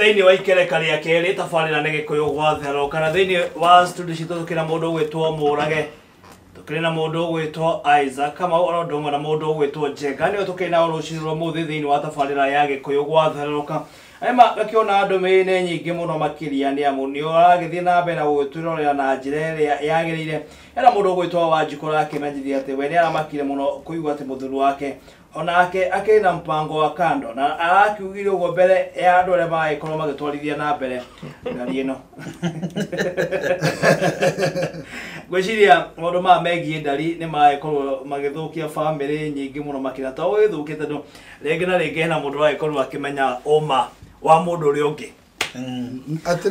Thĩinĩ wa ikereka rĩa kerĩ tabarĩra nĩ Gĩkũyũ gwatherũka na thĩinĩ wa studio citũ tũkĩrĩ na mũndũ ũgwĩtwo Mũrage, tũkĩrĩ na mũndũ ũgwĩtwo Isaac Kamau oro ũndũ ũmwe na mũndũ ũgwĩtwo Njenga nĩo tũkĩrĩ nao rũcinĩ rwa ũmũthĩ thĩinĩ wa tabarĩra ya Gĩkũyũ gwatherũka. Arĩa gakĩona ndũmĩrĩri nĩ nyingĩ mũno makĩria nĩ amu nĩ ũragĩthiĩ na mbere na gũgĩtwĩrorera na njĩra ĩrĩa yagĩrĩire. Hena mũndũ ũgwĩtwo Wanjikũ ũrakĩmenyithia atĩ we nĩ aramakire mũno kũigua atĩ mũthuri wake onake akĩrĩ na mpango wa kando na arakiugire ũguo mbere ya andũ arĩa maragĩkorwo magĩtwarithia na mbere ngari ĩno. Ngwĩciria maũndũ maya megiĩ ndari nĩ maragĩkorwo magĩthũkia bamĩrĩ nyingĩ mũno makĩria to gũgĩthũkia tondũ rĩngĩ na rĩngĩ hena mũndũ ũragĩkorwo akĩmenya ũma wa mũndũ ũrĩa ũngĩ.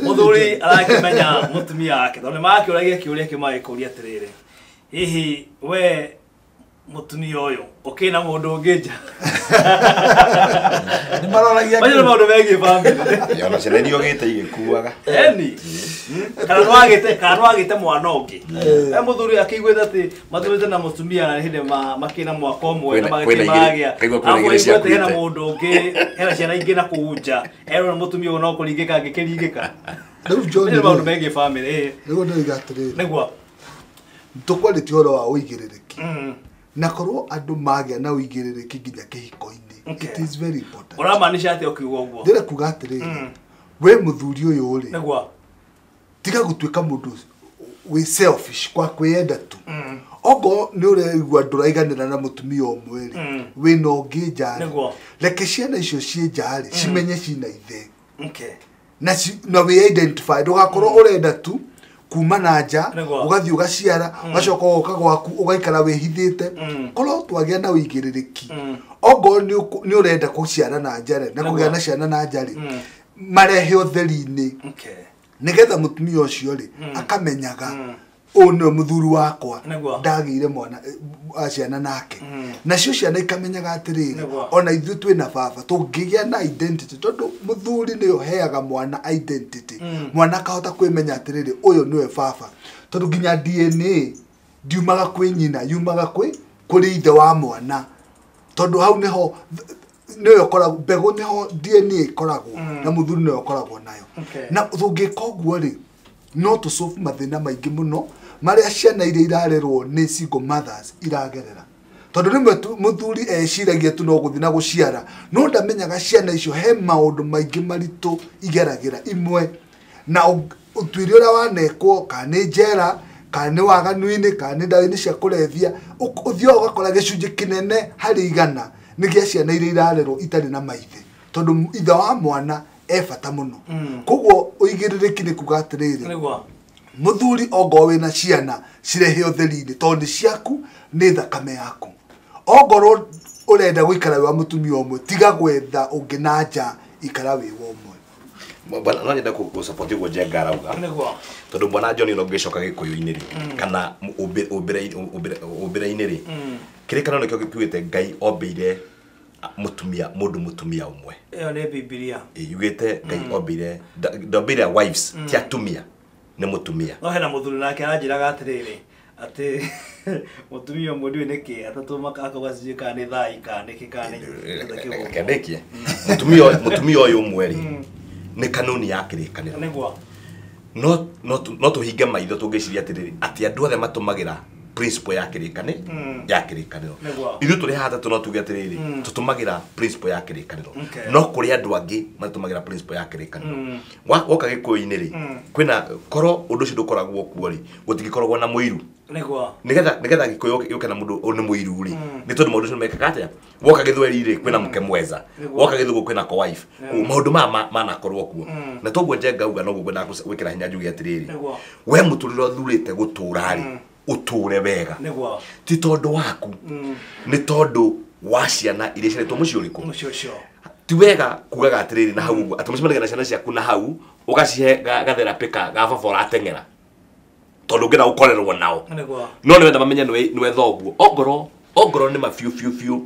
Mũthuri arakĩmenya mũtumia wake tondũ nĩ marakĩũragia kĩũria kĩu magĩkũria atĩrĩrĩ, hihi we mũtumia ũyũ ũkĩ na mũndũ ũngĩ nja? Nĩ maroragia macio nĩ maũndũ megiĩ bamĩrĩ. Ona ciana iria ũgĩte igĩkuaga. Eni kana nĩwagĩte mwana ũngĩ. Mũthuri akĩiguĩte atĩ matũrĩte na mũtumia na hĩndĩ makĩna mwaka ũmwe na Kwĩna magĩkĩ igĩrĩ- magĩa. kaigua kwĩna Arabu igĩrĩ aiguĩte hena ciakuĩte. mũndũ ũngĩ hena ciana ingĩ na kũu nja erwo nĩ mũtumia ũyũ no kũringĩka angĩkĩringĩka. Rĩu John Nĩ maũndũ rĩ, megiĩ bamĩrĩ. nĩguo ndĩroiga atĩrĩrĩ, Nĩguo. tũkwarĩtie ũhoro wa ũigĩrĩrĩki na korwo andũ magĩa na ũigĩrĩrĩki nginya kĩhiko-inĩ. Okay. It is very important. Ũramaanisha atĩa ũkiuga ũguo? Ndĩrenda kuga atĩrĩrĩ, we mũthuri ũyũ rĩ, Nĩguo. tiga gũtuĩka mũndũ wĩ selfish kwa kwĩyenda tu. Okorwo nĩ ũraigua ndũraiganĩra na mũtumia ũmwe rĩ, wĩna ũngĩ nja rĩ, Nĩguo. reke ciana icio ciĩ nja rĩ, cimenye cina ithe. Okay. Na na wĩ identify, ndũgakorwo ũrenda tu kuma na nja Nĩguo. ũgathiĩ ũgaciara ũgacoka ũgoka gwaku ũgaikara wĩhithĩte. Korwo twagĩa na ũigĩrĩrĩki, ongorwo nĩ ũrenda gũciara na nja rĩ, na kũgĩa na ciana na nja rĩ, marehe ũtheri-inĩ Okay. nĩgetha mũtumia ũcio rĩ akamenyaga ũyũ nĩwe mũthuri wakwa Nĩguo. ndagĩire mwana ciana nake, nacio ciana ikamenyaga atĩrĩrĩ, Nĩguo. ona ithuĩ twĩna baba tũngĩgĩa na identity, tondũ mũthuri nĩwe ũheaga mwana identity. Mwana akahota kwĩmenya atĩrĩrĩ, ũyũ nĩwe baba, tondũ nginya DNA ndiumaga kwĩ nyina, yumaga kwĩ kũrĩ ithe wa mwana, tondũ hau nĩho nĩwe ũkoragwo mbegũ, nĩho DNA ĩkoragwo na mũthuri nĩwe ũkoragwo nayo. Okay. Na tũngĩka ũguo rĩ, no tũsolve mathĩna maingĩ mũno marĩa ciana iria irarerwo nĩ single mothers iragerera, tondũ rĩmwe tu mũthuri eciragia tu no gũthiĩ na gũciara, no ndamenyaga ciana icio he maũndũ maingĩ maritũ igeragĩra imwe na ũtuĩria ũrĩa wanekwo, kana nĩ njera, kana nĩ waganu-inĩ, kana nĩ ndawa-inĩ cia kũrebia. Ũthiaga ũgakora gĩcunjĩ kĩnene harĩ igana nĩ gĩa ciana iria irarerwo itarĩ na maithe, tondũ ithe wa mwana e bata mũno. Koguo ũigĩrĩrĩki nĩ kuga atĩrĩrĩ, Nĩguo. mũthuri ongorwo wĩna ciana cirehe ũtheri-inĩ, tondũ nĩ ciaku, nĩ thakame yaku. Ongorwo ũrenda gũikara wĩ wa mũtumia ũmwe, tiga gwetha ũngĩ na nja, ikara wĩ wa ũmwe. Bwana no nyende gũsupport ũguo Njenga arauga. Nĩguo. Tondũ bwana John no ngĩcoka Gĩkũyũ-inĩ rĩ, kana ũmbĩre-inĩ rĩ, kĩrĩkanĩro nĩkĩo gĩkiugĩte Ngai ombĩire mũtumia, mũndũ mũtumia ũmwe. Ĩyo nĩ Bibilia. Yugĩte Ngai ombĩire, ndombĩire wives, ti atumia, nĩ mũtumia. No hena mũthuri nake aranjĩraga atĩrĩrĩ, atĩ mũtumia ũmwe ndiũĩ nĩkĩ atatũ akauga sijui kana nĩ thai kana nĩkĩ kana nĩ Reke ndĩkie. Mũtumia ũyũ ũmwe rĩ, nĩ kanuni ya kĩrĩkanĩro. Nĩguo. No tũhinge maitho tũngĩciria atĩrĩrĩ, atĩ andũ othe matũmagĩra principle ya kĩrĩkanĩro, ya kĩrĩkanĩro. Nĩguo. Ithuĩ tũrĩ haha atatũ no tuge atĩrĩrĩ, tũtũmagĩra principle ya kĩrĩkanĩro. Okay. No kũrĩ andũ angĩ matũmagĩra principle ya kĩrĩkanĩro. Woka Gĩkũyũ-inĩ rĩ, kwĩna korwo ũndũ ũcio ndũkoragwo kuo rĩ, gũtingĩkoragwo na mũiru. Nĩguo. Nĩgetha Gĩkũyũ gĩũke na mũndũ ũyũ nĩ mũiru rĩ, nĩ tondũ maũndũ macio mekaga atĩa? Woka Gĩthweri rĩ, kwĩna mũke mweza. Nĩguo. Woka Gĩthũngũ kwĩna co-wife. Maũndũ maya manakorwo kuo. Na toguo Njenga auga, noguo ngwendaga gwĩkĩra hinya njuge atĩrĩrĩ, Nĩguo. we mũtũrĩre ũthurĩte gũtũra rĩ, ũtũre wega. Nĩguo. Ti tondũ waku, nĩ tondũ wa ciana iria ciaretwo mũciĩ ũrĩkũ. Mũciĩ ũcio. Ti wega kugaga atĩrĩrĩ na hau ũguo, atĩ mũcemanagia na ciana ciaku na hau, ũgacihe gatherapĩ ga baba ũrateng'era, tondũ ũngĩenda gũkorerwo nao. Nĩguo. No nĩ wenda mamenye nĩwe thoguo. Ongorwo nĩ ma biũ biũ biũ,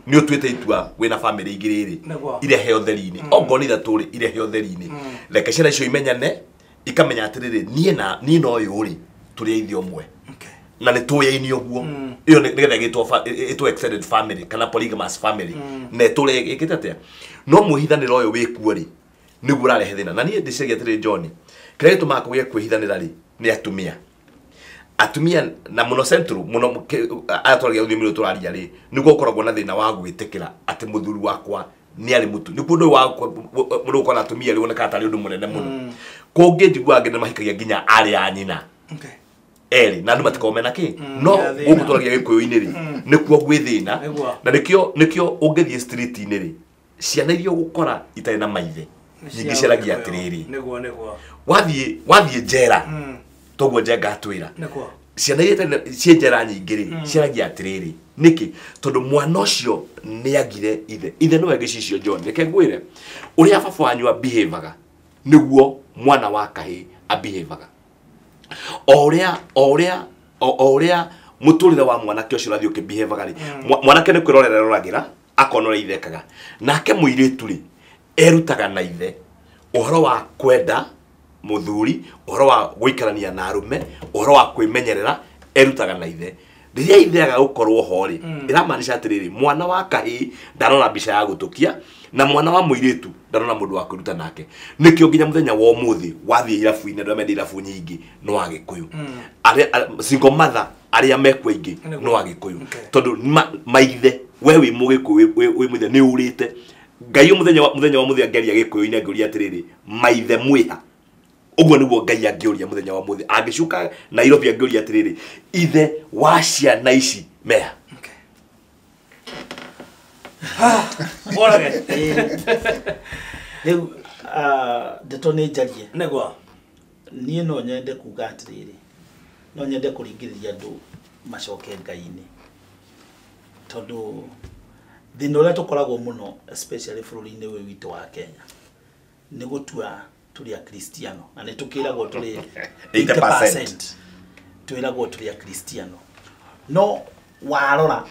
nĩ ũtuĩte itua wĩna bamĩrĩ igĩrĩ rĩ, Nĩguo. irehe ũtheri-inĩ. Ongorwo nĩ ithatũ rĩ, irehe ũtheri-inĩ. Reke ciana icio imenyane, ikamenya atĩrĩrĩ, niĩ na ũyũ rĩ, tũrĩ a ithe ũmwe. Okay. Na nĩ tũyaine ũguo. Ĩyo nĩgetha ĩgĩtwo extended family kana polygamous family. Na ĩtũre ĩkĩte atĩa? No mwĩhithanĩro ũyũ wĩkuo rĩ, Nĩguo ũrarehe thĩna. Na niĩ ndĩciragia atĩrĩrĩ John, kĩrĩa gĩtũmaga kũgĩe kwĩhithanĩra rĩ nĩ atumia. Atumia na mũno central mũno aya twaragia rũthiomi rũrũ tũraria rĩ nĩguo gũkoragwo na thĩna wa gwĩtĩkĩra atĩ mũthuri wakwa nĩ arĩ mũtu. Nĩkuo ũndũ wa mũndũ gũkorwo na atumia rĩ wonekaga tarĩ ũndũ mũnene mũno. Kũngĩ njiguaga nginya mahikagia nginya arĩ a nyina. Okay. Erĩ na andũ matikoragwo mena kĩ no gũkũ twaragia gĩkũyũ-inĩ rĩ nĩkuo gwĩ thĩna na nĩkĩo ũngĩthiĩ street-inĩ rĩ ciana iria ũgũkora itarĩ na maithe nyingĩ ciaragia atĩrĩrĩ nĩguo wathiĩ njera toguo Njenga atwĩra ciana iria ciĩ njera nyingĩ rĩ ciaragia atĩrĩrĩ nĩkĩ tondũ mwana ũcio nĩagire ithe ithe nĩwe gĩcicio John reke ngwĩre ũrĩa baba wanyu abehavaga nĩguo mwana wa kahĩĩ abehavaga o ũrĩa mũtũrĩre wa mwanake ũcio ũrathiĩ ũkĩbehavaga rĩ mwanake nĩ kwĩrorera eroragĩra akona ũrĩa ithe ekaga nake mũirĩtu rĩ erutaga na ithe ũhoro wa kwenda mũthuri ũhoro wa gũikarania na arũme ũhoro wa kwĩmenyerera erutaga na ithe rĩrĩa ithe aga gũkorwo ho rĩ ĩramaanisha atĩrĩrĩ mwana wa kahĩĩ ndarona mbica ya gũtũkia na mwana wa mũirĩtu ndarona mũndũ wa kwĩruta nake nĩkĩo nginya mũthenya wa ũmũthĩ wathiĩ irabu-inĩ andũ arĩa menda irabu nyingĩ no Agĩkũyũ arĩa single mother arĩa mekuo aingĩ no Agĩkũyũ tondũ maithe we wĩ Mũgĩkũyũ wĩ mũithe nĩ ũrĩte Ngai mũthenya wa mũthĩ angĩaria Gĩkũyũ-inĩ angĩũria atĩrĩrĩ maithe mwĩha ũguo nĩguo Ngai angĩũria mũthenya wa mũthĩ angĩcuka Nairobi angĩũria atĩrĩrĩ ithe wa ciana ici meha. Mũrage rĩu ndeto nĩ njarie nĩguo niĩ no nyende kuga atĩrĩrĩ no nyende kũringĩrĩria andũ macoke Ngai-inĩ tondũ thĩna ũrĩa tũkoragwo mũno especially bũrũri-inĩ ũyũ witũ wa Kenya nĩ gũtua tũrĩ Akristiano na nĩ tũkĩragwo tũrĩ 80% twĩragwo tũrĩ Akristiano no warora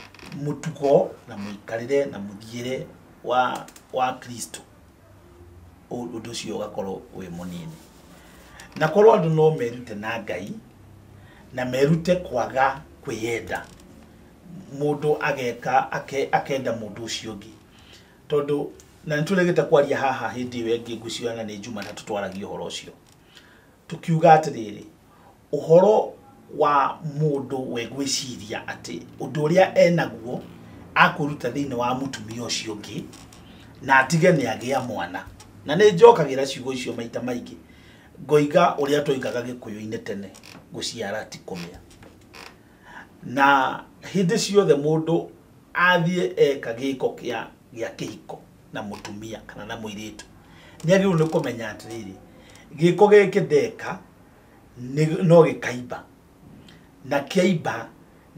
mũtugo na mũikarĩre na mũthiĩre wa Kristo ũndũ ũcio ũgakorwo wĩ mũnini na korwo andũ no merute na Ngai na merute kwaga kwĩyenda mũndũ ageka akenda mũndũ ũcio ũngĩ tondũ na nĩtũregete kwaria haha hĩndĩ ĩyo ĩngĩ ngwĩciria nĩ Jumatatũ twaragia ũhoro ũcio tũkiuga atĩrĩrĩ ũhoro wa mũndũ we gwĩciria atĩ ũndũ ũrĩa enaguo akũruta thĩinĩ wa mũtumia ũcio ũngĩ na atige nĩ agĩa mwana na nĩ njokagĩra ciugo icio maita maingĩ ngoiga ũrĩa twoigaga Gĩkũyũ-inĩ tene gũciara ti kũmĩa na hĩndĩ ciothe mũndũ athiĩ eka gĩko gĩa kĩhiko na mũtumia kana na mũirĩtu nĩ agĩrĩirwo nĩ kũmenya atĩrĩrĩ gĩko gĩkĩ ndeka no gĩkaimba na kĩaimba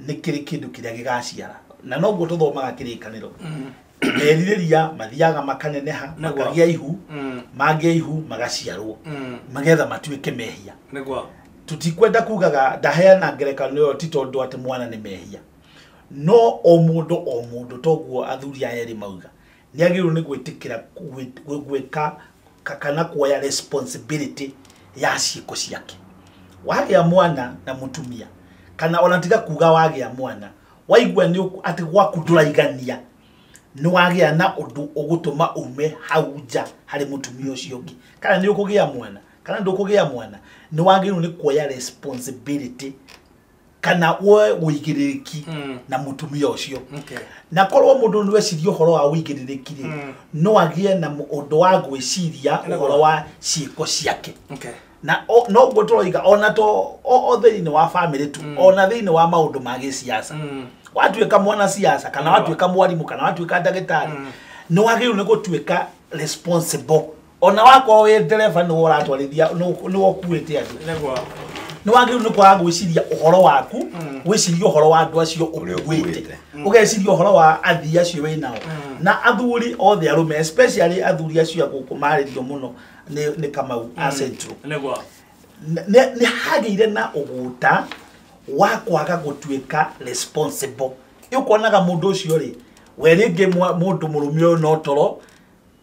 nĩ kĩrĩ kĩndũ kĩrĩa gĩgaciara na noguo tũthomaga kĩrĩkanĩro merirĩria mathiaga makaneneha makagĩa ihu magĩa ihu magaciarwo magetha matuĩke mehia tũtikwenda kugaga ndaheana ngerekano ĩyo ti tondũ atĩ mwana nĩ mehia no o mũndũ toguo athuri aya erĩ mauga nĩ agĩrĩirwo nĩ gwĩtĩkĩra gwĩka kana kuoya responsibility ya ciĩko ciake wagĩa mwana na mũtumia kana ona tiga kuga wagĩa mwana waigua nĩ atĩ gwaku ndũraigania nĩ wagĩa na ũndũ ũgũtũma ume hau nja harĩ mũtumia ũcio ũngĩ kana nĩ ũkũgĩa mwana kana ndũkũgĩa mwana nĩ wagĩrĩirwo nĩ kuoya responsibility kana woe ũigĩrĩrĩki na mũtumia ũcio na korwo mũndũ nĩ weciria ũhoro wa ũigĩrĩrĩki rĩ no agĩe na ũndũ wa gwĩciria ũhoro wa ciĩko ciake na noguo tũroiga ona to o thĩinĩ wa family tu ona thĩinĩ wa maũndũ ma gĩciaca watuĩka mwana siasa kana watuĩka mwarimũ kana watuĩka ndagĩtarĩ nĩ wagĩrĩirwo nĩ gũtuĩka responsible ona wakorwo wĩ ndereba nĩwe ũratwarithia nĩwe ũkuĩte andũ nĩ wagĩrĩirwo nĩ kwaga gwĩciria ũhoro waku gwĩciria ũhoro wa andũ acio ũkuĩte ũgeciria ũhoro wa athii acio wĩnao na athuri othe arũme especially athuri acio a gũkũ marĩrio mũno nĩ Kamau a Central nĩ hagĩire na ũgũta wa kwaga gũtuĩka responsible ũkonaga mũndũ ũcio rĩ we rĩngĩ mũndũ mũrũme ũyũ no toro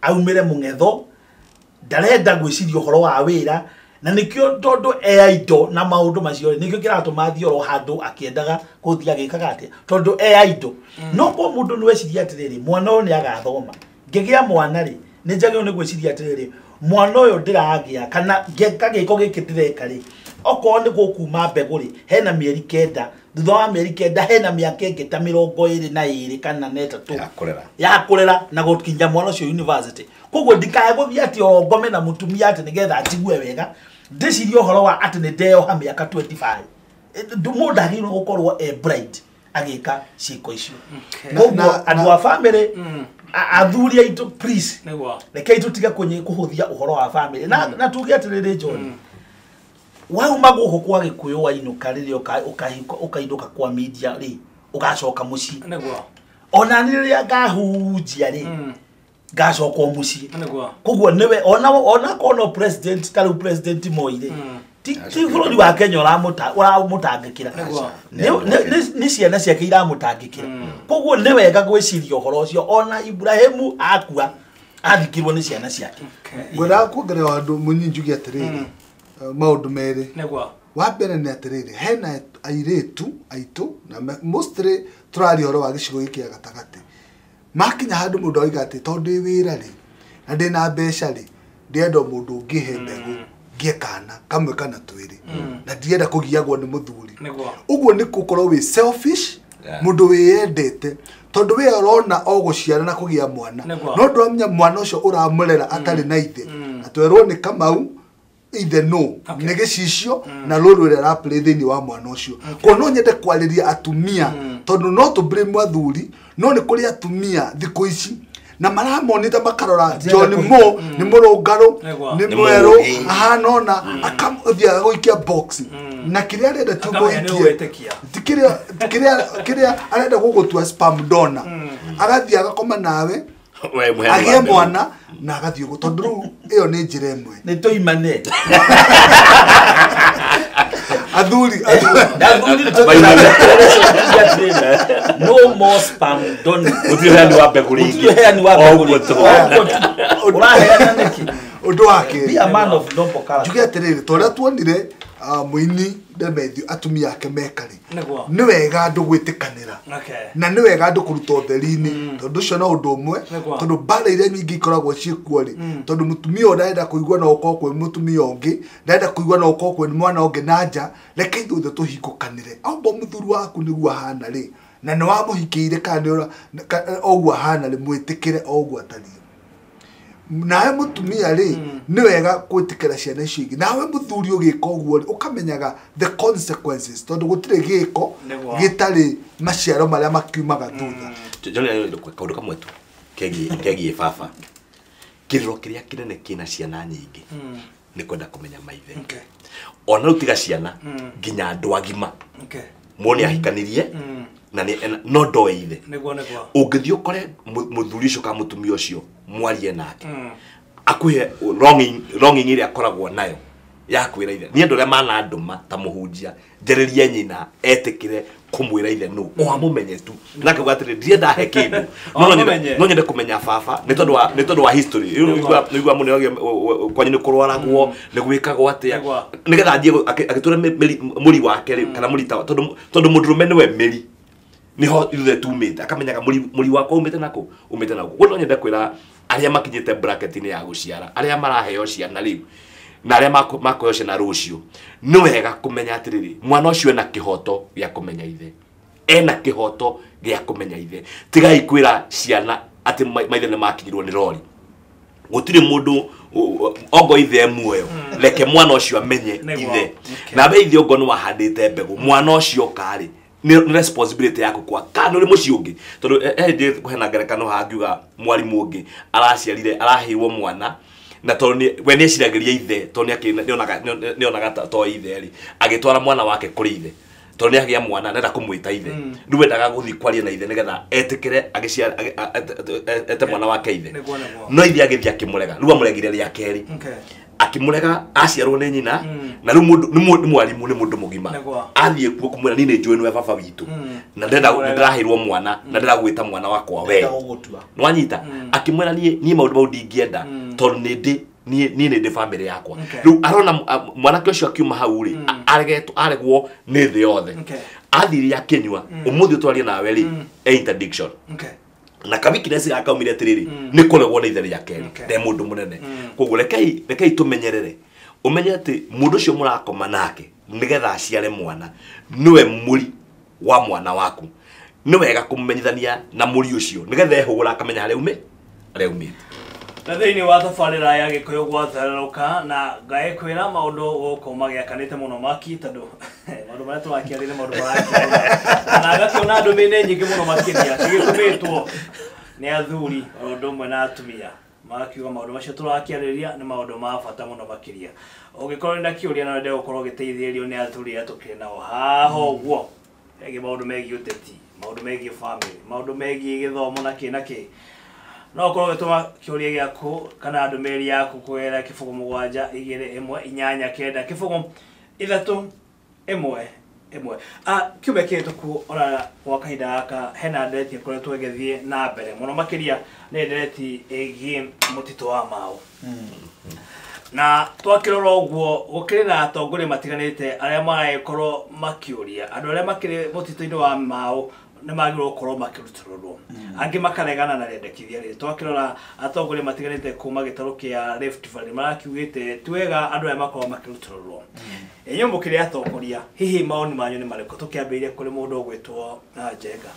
aumĩre mũng'etho ndarenda gwĩciria ũhoro wa wĩra na nĩkĩo tondũ ea indo na maũndũ macio rĩ nĩkĩo kĩratũma athiĩ oro handũ akĩendaga gũthiĩ agĩkaga atĩa tondũ ea indo no kwa mũndũ nĩ weciria atĩrĩrĩ mwana ũyũ nĩ agathoma ngĩgĩa mwana rĩ Nĩ njagĩrĩirwo nĩ gwĩciria atĩrĩrĩ, mwana ũyũ ndĩragĩa kana ngeka gĩko gĩkĩ ndĩreka rĩ, okorwo nĩ gũkuma mbegũ rĩ, hena mĩeri 9, thutha wa mĩeri 9 hena mĩaka ĩngĩ ta 22 kana 3 ya kũrera na gũkinya mwana ũcio university. Koguo ndikae gũthiĩ atĩ o ngome na mũtumia atĩ nĩgetha njigue wega, ndĩcirie ũhoro wa atĩ nĩ ndeyoha mĩaka 25. Mũndũ agĩrĩirwo gũkorwo e bright agĩka ciĩko icio. Koguo andũ a family, athuri aitũ, please, rekei tũtige kũhũthia ũhoro wa family. Na tuge atĩrĩrĩ John, wauma gũkũ kwa Gĩkũyũ wainũka rĩrĩa ũkainũka kwa media rĩ, ũgacoka mũciĩ. Ona nĩ rĩrĩa ngahunjia rĩ, ngacoka mũciĩ. Koguo nĩwe ona korwo no president ta rĩu President Moi rĩ, ti bũrũri wa Kenya ũramũtangĩkĩra, nĩ ciana ciake iramũtangĩkĩra. Koguo nĩ wega gwĩciria ũhoro ũcio. Ona Ibrahimu akua athikirwo nĩ ciana ciake. Ngwendaga kuongerera handũ mũnyinyi njuge atĩrĩrĩ, maũndũ merĩ. Wa mbere nĩ atĩrĩrĩ, hena airĩtu aitũ na mostly tũraria ũhoro wa gĩcigo gĩkĩ gĩa gatagatĩ, makinya handũ mũndũ oiga atĩ tondũ ndĩ wĩra rĩ na ndĩna mbeca rĩ, ndĩrenda mũndũ ũngĩhe mbegũ ngĩe kana kamwe kana twĩrĩ, na ndirenda kũgiagwo nĩ mũthuri. Ũguo nĩ gũkorwo wĩ selfish, mũndũ wĩyendete, tondũ we ũrona o gũciara na kũgĩa mwana, no ndũramenya mwana ũcio ũramũrera atarĩ na ithe. Na twerwo nĩ Kamau ithe no nĩ gĩcicio na rũrũ rũrĩa araplay thĩinĩ wa mwana ũcio. Koguo no nyende kwarĩria atumia, tondũ no tũ blame athuri, no nĩ kũrĩ atumia thikũ ici na maramonete makarora John Mo nĩ mũrũngarũ, nĩ mwerũ, ahana ona akamũthiaga gũikia box na kĩrĩa arenda tu gũikie, ti kĩrĩa arenda gũgũtua spam donor, agathiĩ agakoma nawe agĩe mwana na agathiĩ ũguo, tondũ rĩu ĩyo nĩ njĩra ĩmwe. Nĩ tũimane athuri no more spam donor. Gũtirĩ ũheani wa mbegũ rĩngĩ. Gũtirĩ ũheani wa mbegũ rĩngĩ. Ũraheana nĩkĩ? Ũndũ wa kerĩ, be a man of noble character. Njuge atĩrĩrĩ, ta ũrĩa tuonire mũini Demethiũ atumia ake meka rĩ, nĩ wega andũ gwĩtĩkanĩra na nĩ wega andũ kũruta ũtheri-inĩ, tondũ ũcio no ũndũ ũmwe, tondũ mbara iria nyingĩ ikoragwo ciĩkuo rĩ, tondũ mũtumia ũyũ ndarenda kũigua no ũkorwo kwĩ mũtumia ũngĩ, ndarenda kũigua no ũkorwo kwĩ mwana ũngĩ na nja. Reke ithuothe tũhingũkanĩre. Okorwo mũthuri waku nĩguo ahana rĩ, na nĩ wamũhikĩire kana ũguo ahana rĩ, mwĩtĩkĩre o ũguo atariĩ. Nawe mũtumia rĩ, nĩ wega gwĩtĩkĩra ciana icio ingĩ. Nawe mũthuri ũgĩka ũguo rĩ, ũkamenyaga the consequences, tondũ gũtirĩ gĩko gĩtarĩ maciaro marĩa makiumaga thutha. John, kaũndũ kamwe tu kegiĩ baba, kĩrĩro kĩrĩa kĩnene kĩna ciana nyingĩ nĩ kwenda kũmenya maithe. Ona rĩu tiga ciana, nginya andũ agima mũndũ nĩ ahikanirie na no ndoĩ ithe. Ũngĩthiĩ ũkore mũthuri ũcio kana mũtumia ũcio mwarie nake, akuhe longing ĩrĩa akoragwo nayo ya kwĩra ithe. Niĩ andũ arĩa manandũma ta mũhunjia, njarĩrie nyina etĩkĩre kũmwĩra ithe nũ, o amũmenye tu. Na akauga atĩrĩ, ndirenda he kĩndũ, no nyende kũmenya baba nĩ tondũ wa history. Nĩũigua mũno kwanyu nĩ kũrwaragwo, nĩ gwĩkagwo atĩa, nĩgetha athiĩ agĩtũre mũri wake rĩ, kana mũri tondũ mũndũrũme nĩwe mĩri, niho ithuothe tumĩte, akamenyaga mũri wakwa umĩte nakũ, umĩte nakũ. Koguo no nyende kwĩra arĩa makinyĩte bracket-inĩ ya gũciara, arĩa maraheo ciana rĩu na arĩa makoheo ciana rũciũ, nĩ wega kũmenya atĩrĩrĩ, mwana ũcio ena kĩhoto gĩa kũmenya ithe, ena kĩhoto gĩa kũmenya ithe. Tigai kwĩra ciana atĩ maithe nĩ makinyirwo nĩ rori. Gũtirĩ mũndũ ongo ithe muoyo, reke mwana ũcio amenye ithe. Na we ithe ongo nĩ wahandĩte mbegũ, mwana ũcio karĩ nĩ responsibility yaku kwa kana uri muciĩ ũngĩ, tondũ hĩndĩ kũhena ngerekano haha ngiuga mwarimũ ũngĩ araciarire, araheirwo mwana na tondũ we nĩ eciragĩria ithe, tondũ nĩonaga to ithe rĩ, agĩtwara mwana wake kũrĩ ithe, tondũ nĩ agĩa mwana nenda kũmwĩta ithe, rĩu endaga gũthiĩ kwaria na ithe nĩgetha etĩkĩre agĩciara ete mwana wake ithe, no ithe agĩthiĩ akĩmũrega. Rĩu amũregire rĩa kerĩ, akĩmũrega aciarwo nĩ nyina, na rĩu mũndũ nĩ mwarimũ, nĩ mũndũ mũgima, athiĩ kuo kũmwĩra niĩ nĩ njũĩ nĩwe baba witũ, na ndĩraheirwo mwana na ndĩragwĩta mwana wakwa we, nĩwanyita. Akĩmwĩra niĩ maũndũ mau ndingĩenda, tondũ nĩ niĩ nĩ ndĩ family yakwa. Rĩu arona mwanake ũcio akiuma hau rĩ, aregwo nĩ thĩ yothe, athire akĩnyua. Ũmũthĩ twarie nawe rĩ, e interdiction. Na ka weakness gakaumire atiriri ni kuregwo na ithe rĩa kerĩ nde mũndũ mũnene. Koguo rekei tũmenyerere umenye ati mũndũ ũcio mũrakoma nake nigetha aciare mwana niwe mũri wa mwana waku. Nĩ wega kũmenyithania na mũri ũcio nigetha ehũgũra akamenya harĩa umĩte. Na thĩinĩ wa tabarĩra ya Gĩkũyũ gwatherũka na ngaĩkwĩra maũndũ gũkũ magĩakanĩte mũno maki tondũ maũndũ marĩa tũrakĩarĩria maũndũ marakĩona na ngakĩona ndũmĩrĩri nyingĩ mũno makĩria cigĩtũmĩtwo nĩ athuri o ũndũ ũmwe na atumia magakiuga maũndũ macio tũrakĩarĩria nĩ maũndũ ma bata mũno makĩria. Ũngĩkorwo na kĩũria na wende gũkorwo ũgĩteithĩrĩrio nĩ athuri arĩa tũkĩrĩ nao haha ũguo megiĩ maũndũ megiĩ ũteti, maũndũ megiĩ family, maũndũ megiĩ gĩthomo na kĩ na kĩ, no ũkorwo ũgĩtũma kĩũria gĩaku kana ndũmĩrĩri yaku kũgerera 0 7 2 1 8 9 0 3 1 1. Kiumia kĩhĩtũku ona gwa kahinda gaka hena ndereti ĩkoretwo ĩgĩthiĩ na mbere mũno makĩria nĩ ndereti ĩgiĩ mũtitũ wa Mau. Na twakĩrora ũguo gũkĩrĩ na atongoria matiganĩte arĩa maragĩkorwo makĩũria andũ arĩa makĩrĩ mũtitũ-inĩ wa Mau nĩ magĩrĩirwo gũkorwo makĩrutũrũrwo, angĩ makaregana na rĩendekithia rĩrĩ. Twakĩrora atongoria matiganĩte kuma gĩtarũ kĩa Rift Valley marakiugĩte ti wega andũ aya makorwo makĩrutũrũrwo. Inyuĩ mũkĩrĩ atongoria, hihi maoni manyu nĩ marĩkũ? Tũkĩambĩrĩria kũrĩ mũndũ ũgwĩtwo Njenga.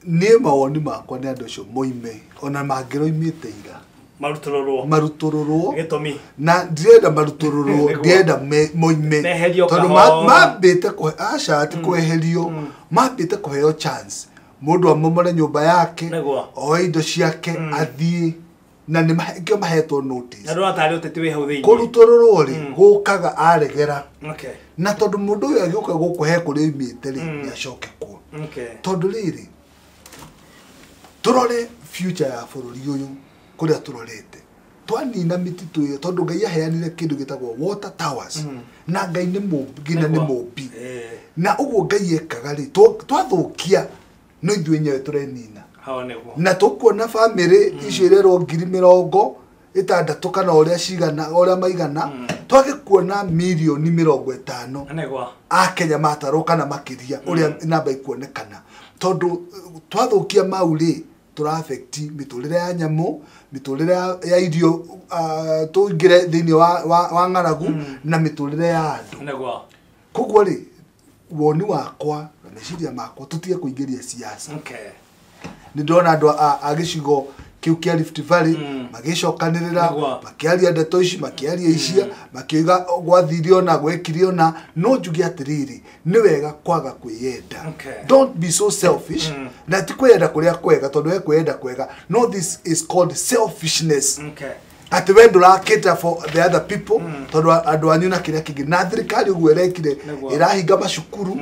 Niĩ mawoni makwa nĩ andũ acio moime ona mangĩroimĩte ira marutũrũrwo gĩtũmi na ndirenda marutũrũrwo, ndirenda moime tondũ mambĩte aca ti kweherio, mambĩte kũheo chance mũndũ amomore nyũmba yake oe indo ciake athiĩ na nĩkĩo mahetwo notice. Na ndũratarĩ ũteti wĩ hau thĩinĩ. Kũrutũrũrwo rĩ gũkaga aregera. Na tondũ mũndũ ũyũ agĩũka gũkũ he kũrĩa oimĩte rĩ nĩ acoke kuo. Tondũ rĩrĩ tũrore future ya bũrũri ũyũ kũrĩa tũrorete twanina mĩtitũ ĩyo tondũ Ngai aheanire kĩndũ gĩtagwo water towers na Ngai nĩ mũmbi nginya nĩ mũmbi na ũguo Ngai ekaga rĩ twathũkia no ithuĩ enyewe tũrenina na tũkuona bamĩrĩ icio irerwo 60,000 kana ũrĩa cigana ũrĩa maigana twage kuona 50,000,000 a Kenya matarwo kana makĩria ũrĩa namba ikuonekana tondũ twathũkia mau rĩ tura affect miturire ya nyamu, miturire ya irio tuingire thiini wa ng'aragu na miturire ya andu. Nĩguo. Koguo rĩ woni wakwa na meciria makwa tutige kuingĩria siasa. Nĩ ndĩrona andũ a gĩcigo kĩu kĩa Rift Valley magĩcokanĩrĩra makĩaria ndeto ici makĩaria icia makiuga gwathire ona gwekire ona no njuge atĩrĩrĩ nĩ wega kwaga kwĩyenda. Don't be so selfish. Na ti kwĩyenda kũrĩa kwega tondũ we kwĩyenda kwega no this is called selfishness. Atĩ we ndũrakĩta for the other people tondũ andũ anyu na kĩrĩa kĩngĩ na thirikari ũguo ĩrekire ĩrahinga macukuru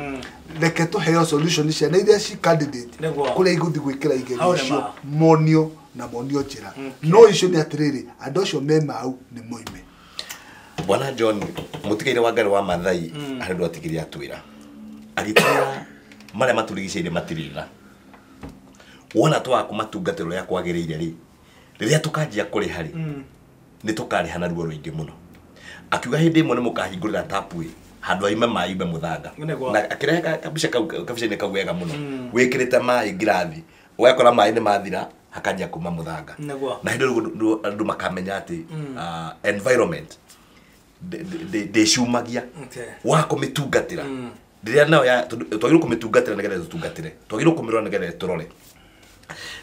reke tũheo solution ciana iria ci candidate kũrĩa igũthiĩ gwĩkĩra igerio icio monio na monio njĩra. No icio nĩ atĩrĩrĩ andũ acio me mau nĩ moime. Bwana John mũtigaire wa Ngai wa Mathai harĩ andũ atigire atwĩra agĩtwĩra marĩa matũrigicĩirie matirĩra wona twaga kũmatungatĩra ũrĩa kwagĩrĩire rĩ rĩrĩa tũkanjia kũrĩha rĩ nĩ tũkarĩha na ruo rũingĩ mũno. Akiuga hĩndĩ ĩmwe nĩ mũkahingũrĩra tapu ĩ handũ aime maĩ ime mũthanga na akĩrehe kabica kau kabica-inĩ kau wega mũno wĩkĩrĩte maĩ ngirathi ũgakora maĩ nĩ mathira hakanjia kuma mũthanga na hĩndĩ ĩyo andũ makamenya atĩ environment ndĩcumagia wa kũmĩtungatĩra rĩrĩa nayo twagĩrĩirwo kũmĩtungatĩra nĩgetha tũtungatĩre twagĩrĩirwo kũmĩrora nĩgetha tũrore.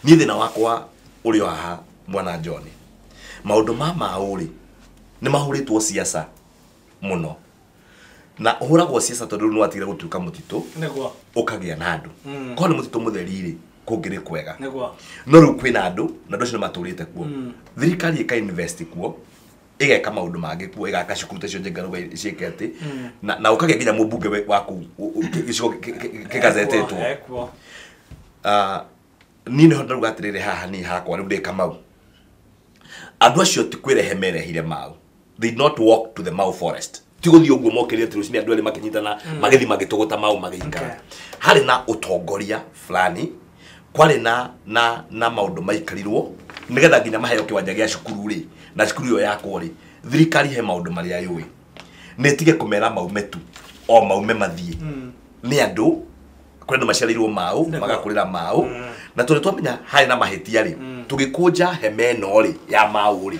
Niĩ thĩna wakwa ũrĩ o haha mwana John maũndũ ma maũ rĩ nĩ mahũrĩtwo siasa mũno na ũhũragwo siasa tondũ rĩu nĩwatigire gũtuĩka mũtitũ ũkagĩa na andũ korwo nĩ mũtitũ mũtheri rĩ kũngĩrĩ kwega no rĩu kwĩna andũ na andũ acio nĩ matũrĩte kuo thirikari ĩka invest kuo ĩgeka maũndũ mangĩ kuo ĩgaka cukuru ta icio Njenga ciĩke atĩ na ũkagĩa nginya mũmbunge waku gĩcigo kĩgazetĩtwo. Niĩ nĩho ndauga atĩrĩrĩ haha niĩ hakwa rĩu ndĩ Kamau andũ acio ti kwĩrehe merehire mau. They did not walk to the Mau forest ti gũthiĩ ũguo mokĩrire atĩ rũcinĩ andũ erĩ makĩnyitana magĩthiĩ magĩtũgũta mau magĩikara. Harĩ na ũtongoria fulani kwarĩ na maũndũ maikarirwo nĩgetha nginya maheo kĩwanja gĩa cukuru rĩ na cukuru ĩyo yakwo rĩ thirikari he maũndũ marĩa yũĩ nĩ ĩtige kũmera maume tu o maume mathiĩ nĩ andũ kũrĩ andũ maciarĩirwo mau magakũrĩra mau Na tondũ twamenya harĩ na mahĩtia rĩ, tũgĩkũnja hema ĩno rĩ ya mau rĩ,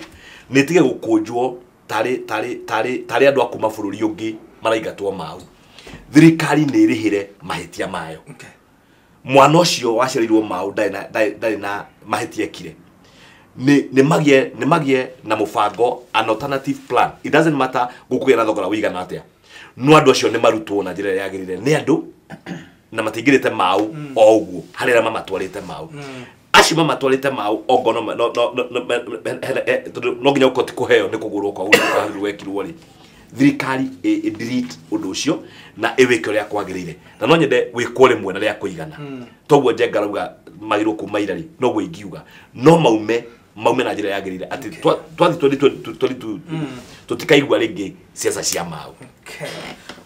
nĩ ĩtige gũkũnjwo tarĩ andũ a kuma bũrũri ũngĩ maraingatwo mau. Thirikari nĩ ĩrĩhĩre mahĩtia mayo. Mwana ũcio waciarĩirwo mau ndarĩ na mahĩtia ekire. Nĩ magie na mũbango, an alternative plan. It doesn't matter gũkũgĩa na thogora ũigana atĩa, no andũ acio nĩ marutwo na njĩra ĩrĩa yagĩrĩire nĩ andũ na matingĩrĩte mau o ũguo harĩ arĩa mamatwarĩte mau. Acio mamatwarĩte mau ongo no nginya ũkorwo ti kũheo nĩ kũgũrwo kwa ũguo wekirwo rĩ, thirikari ĩ delete ũndũ ũcio na ĩwĩke ũrĩa kwagĩrĩire. Na no nyende wĩkwo rĩmwe na rĩa kũigana. Toguo Njenga arauga magĩrĩirwo kuma ira rĩ, noguo ingiuga no maume na njĩra yagĩrĩire atĩ twathiĩ 2022 tũtikaigua rĩngĩ ciaca cia mau.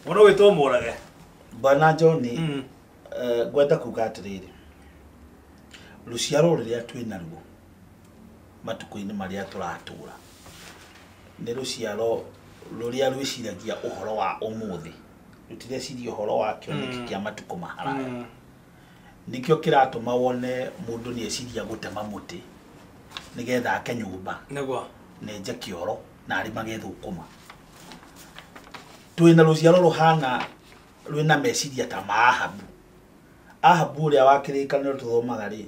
Mũndũ ũgwĩtwo Mũrage. Bwana John, ngwenda kuga atĩrĩrĩ, rũciaro rũrĩa twĩ naruo matukũ-inĩ marĩa tũratũra nĩ rũciaro rũrĩa rwĩciragia ũhoro wa ũmũthĩ, rũtireciria ũhoro wa kĩoneki kĩa matukũ ma haraya. Nĩkĩo kĩratũma wone mũndũ nĩ eciria gũtema mũtĩ nĩgetha ake nyũmba nenje kĩoro na arĩmage thũkũma. Twĩna rũciaro rũhana rwĩna meciria ta ma Ahabu. Ahabu ũrĩa wa kĩrĩkanĩro tũthomaga rĩ,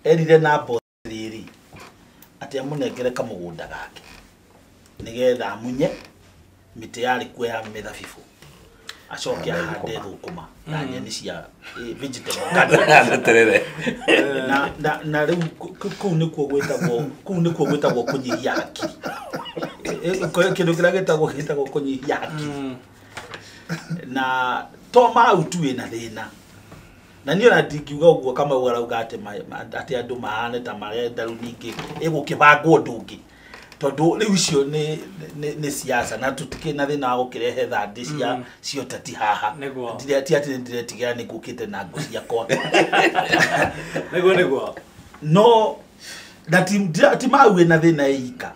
erire Nabothi rĩrĩ atĩ amũnengere kamũgũnda gake nĩgetha amunye mĩtĩ yarĩ kuo ya mĩthabibũ acoke ahande thũkũma na nyeni cia vegetable garden. Na rĩu kũu nĩkuo gwĩtagwo kũnyihia hakiri. Kĩndũ kĩrĩa gĩtagwo kũnyihia hakiri. Na to mau tu wĩna thĩna. Na niĩ ona ndingiuga ũguo Kamau arauga atĩ andũ mahane ta marenda rĩu ningĩ ĩgũkĩbangwo ũndũ ũngĩ, tondũ rĩu icio nĩ siasa na tũtikĩrĩ na thĩna wa gũkĩrehe thandĩ cia ũteti haha. Ti atĩ nĩndĩretigĩra nĩ ngũkĩte na ngũ ciakwa. Nĩguo. No na ti mau wĩna thĩna ĩika.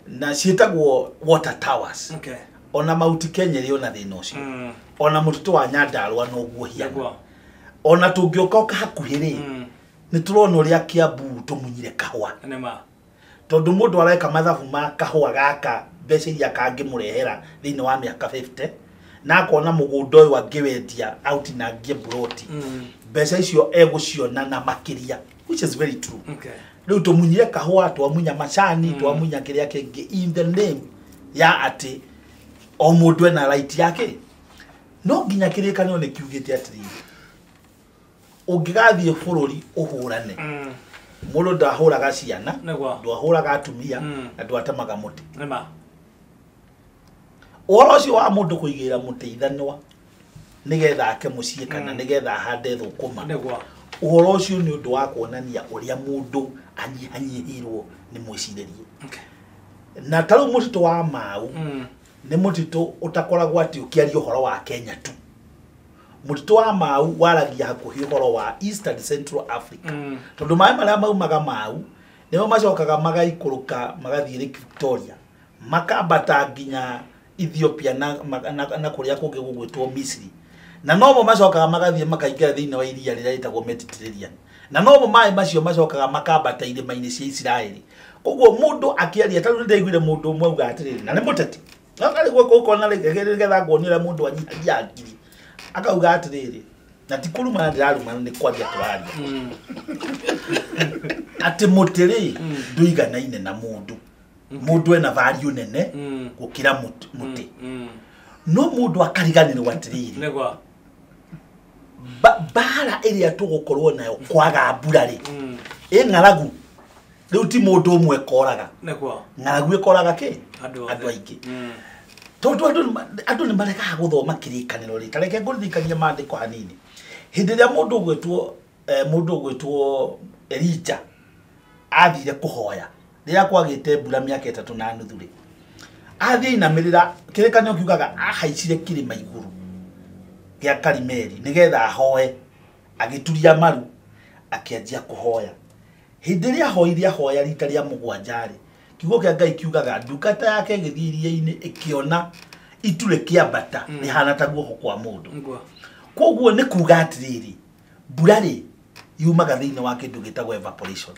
Na ciĩtagwo water towers. Ona Mount Kenya ĩrĩ ona thĩna ũcio. Ona mũtitũ wa Nyandarua noguo hiana. Ona tũngĩũka hakuhĩ rĩ, nĩ tũrona ũrĩa Kiambu tũmunyire kahũa. Tondũ mũndũ areka mathabu ma kahũa gaka mbeca iria kangĩmũrehera thĩinĩ wa mĩaka 50 na akona mũgũnda ũyũ angĩwendia autinangie mburoti, mbeca icio egũciona na makĩria, which is very true. Rĩu tũmunyire kahũa, twamunya macani, twamunya kĩrĩa kĩngĩ in the name ya atĩ o mũndũ ena right yake. No nginya kĩrĩkanĩro nĩ kiugĩte atĩrĩrĩ, ũngĩgathiĩ bũrũri ũhũrane, mũndũ ndahũraga ciana, ndwahũraga atumia, na ndwatemaga mũtĩ. Ũhoro ũcio wa mũndũ kũigĩrĩra mũtĩ ithanwa nĩgetha ake mũciĩ kana nĩgetha ahande thũkũma, ũhoro ũcio nĩ ũndũ wa kuonania ũrĩa mũndũ anyihanyihĩirwo nĩ mwĩcirĩrie. Na ta rĩu mũtitũ wa mau nĩ mũtitũ ũtakoragwo atĩ ũkĩaria ũhoro wa Kenya tu. Mũtitũ wa mau waragia hakuhĩ ũhoro wa East and Central Africa. Tondũ maĩ marĩa maumaga mau nĩmo macokaga magaikũrũka magathiĩ Lake Victoria, makambata nginya Ethiopia na kũrĩa kũngĩ gũgwĩtwo Misri. Na nomo macokaga magathiĩ makaingĩra thĩinĩ wa iria rĩrĩa rĩtagwo Mediterranean. Na nomo maĩ macio macokaga makambata irĩma-inĩ cia Isiraeli. Koguo mũndũ akĩaria, ta rĩu nĩndaiguire mũndũ ũmwe auga atĩrĩrĩ, na nĩ mũteti, ũkona nĩgetha nguonie ũrĩa mũndũ anyihagia hakiri, akauga atĩrĩrĩ, na ti kũrumana ndĩrarumana nĩ kwaria tũraria, atĩ mũtĩ rĩ ndũiganaine na mũndũ. Mũndũ ena value nene gũkĩra mũtĩ. No mũndũ akariganĩrwo atĩrĩrĩ, mbara ĩrĩa tũgũkorwo nayo kwaga mbura rĩ, ĩ ng'aragu. Rĩu ti mũndũ ũmwe koraga, ng'aragu ĩkoraga kĩ? Andũ aingĩ. Tondũ andũ nĩ maregaga gũthoma kĩrĩkanĩro rĩ, ta reke ngũririkanie maandĩko hanini. Hĩndĩ ĩrĩa mũndũ ũgwĩtwo Elijah athire kũhoya rĩrĩa kwagĩte mbura mĩaka 3.5 rĩ, athiĩ ainamĩrĩra, kĩrĩkanĩro kiugaga ahaicire kĩrĩma igũrũ gĩa Karimeli nĩgetha ahoe, agĩturia maru akĩanjia kũhoya. Hĩndĩ ĩrĩa ahoire ahoya rita rĩa mũgwanja rĩ, kiugo kĩa Ngai kiugaga ndungata yake ĩgĩthiĩ iria-inĩ ĩkĩona itu rĩkĩambata rĩhana ta guoko kwa mũndũ. Koguo nĩ kuga atĩrĩrĩ, mbura rĩ yumaga thĩinĩ wa kĩndũ gĩtagwo evaporation.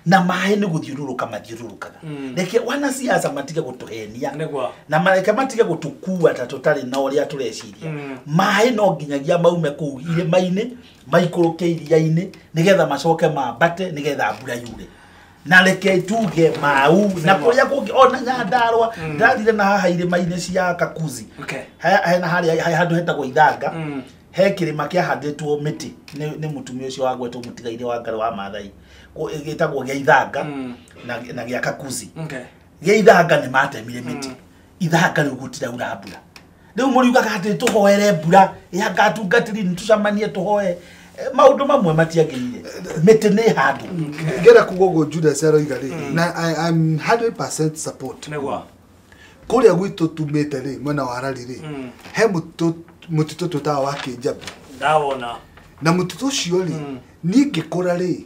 Na maĩ nĩ gũthiũrũrũka mathiũrũrũkaga. Reke wanasiasa matige gũtũhenia na mareke matige gũtũkua ta tũtarĩ na ũrĩa tũreciria. Maĩ no nginyagia maume kũu irĩma-inĩ maikũrũke iria-inĩ nĩgetha macoke mambate nĩgetha mbura yure. Na reke tuge mau na kũrĩa kũngĩ ona Nyandarũa ndathire na haha irĩma-inĩ cia Kakuzi. Hena harĩa handũ hetagwo Ithanga. He kĩrĩma kĩahandĩtwo mĩtĩ nĩ mũtumia ũcio wagwetwo mũtigairĩ wa Ngarĩ wa Maathai gĩtagwo gĩa Ithanga na gĩa Kakuzi. Gĩa Ithanga nĩ matemire mĩtĩ. Ithanga rĩu gũtiraura mbura. Rĩu mũriugaga atĩ tũhoere mbura yanga atungatĩri nĩ tũcemanie tũhoe. Maũndũ mamwe matiagĩrĩire. Mĩtĩ nĩ handũ. Ngera kuga ũguo Judas aroiga rĩ, na I'm 100% support. Kũrĩa gwitũ tumĩte rĩ, mwena wa Harari rĩ, he mũtitũ twĩtaga wa Kĩnjabi. Ndawona. Na mũtitũ ũcio rĩ, niĩ ngĩkũra rĩ,